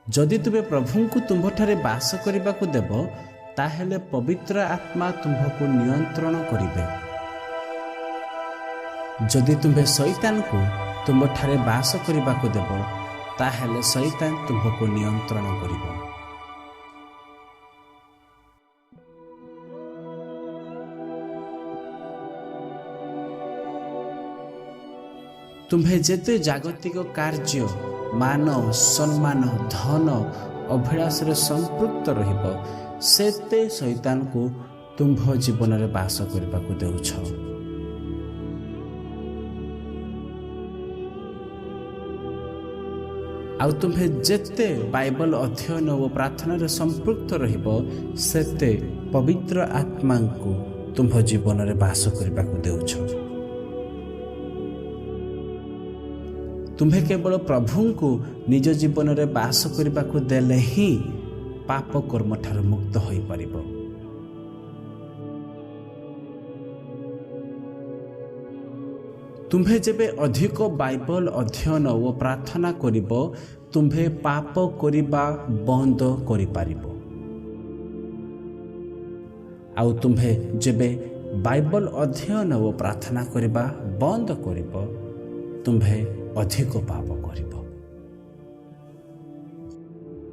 ଯଦି ତୁମେ ପ୍ରଭୁଙ୍କୁ ତୁମ୍ଭଠାରେ ବାସ କରିବାକୁ ଦେବ, ତାହେଲେ ପବିତ୍ର ଆତ୍ମା ତୁମ୍ଭକୁ ନିୟନ୍ତ୍ରଣ କରିବେ। ଯଦି ତୁମ୍ଭେ ଶୈତାନକୁ ତୁମ୍ଭଠାରେ ବାସ କରିବାକୁ ଦେବ, ତାହେଲେ ଶୈତାନ ତୁମ୍ଭକୁ ନିୟନ୍ତ୍ରଣ କରିବ। ତୁମ୍ଭେ ଯେତେ ଜାଗତିକ କାର୍ଯ୍ୟ, ମାନ, ସମ୍ମାନ, ଧନ ଅଭିଳାଷରେ ସମ୍ପୃକ୍ତ ରହିବ, ସେତେ ଶୈତାନକୁ ତୁମ୍ଭ ଜୀବନରେ ବାସ କରିବାକୁ ଦେଉଛ। ଆଉ ତୁମ୍ଭେ ଯେତେ ବାଇବଲ ଅଧ୍ୟୟନ ଓ ପ୍ରାର୍ଥନାରେ ସମ୍ପୃକ୍ତ ରହିବ, ସେତେ ପବିତ୍ର ଆତ୍ମାଙ୍କୁ ତୁମ୍ଭ ଜୀବନରେ ବାସ କରିବାକୁ ଦେଉଛ। ତୁମ୍ଭେ କେବଳ ପ୍ରଭୁଙ୍କୁ ନିଜ ଜୀବନରେ ବାସ କରିବାକୁ ଦେଲେ ହିଁ ପାପ କର୍ମଠାରୁ ମୁକ୍ତ ହୋଇପାରିବ। ତୁମ୍ଭେ ଯେବେ ଅଧିକ ବାଇବଲ ଅଧ୍ୟୟନ ଓ ପ୍ରାର୍ଥନା କରିବ, ତୁମ୍ଭେ ପାପ କରିବା ବନ୍ଦ କରିପାରିବ। ଆଉ ତୁମ୍ଭେ ଯେବେ ବାଇବଲ ଅଧ୍ୟୟନ ଓ ପ୍ରାର୍ଥନା କରିବା ବନ୍ଦ କରିବ, ତୁମ୍ଭେ ଅଧିକ ପାପ କରିବ।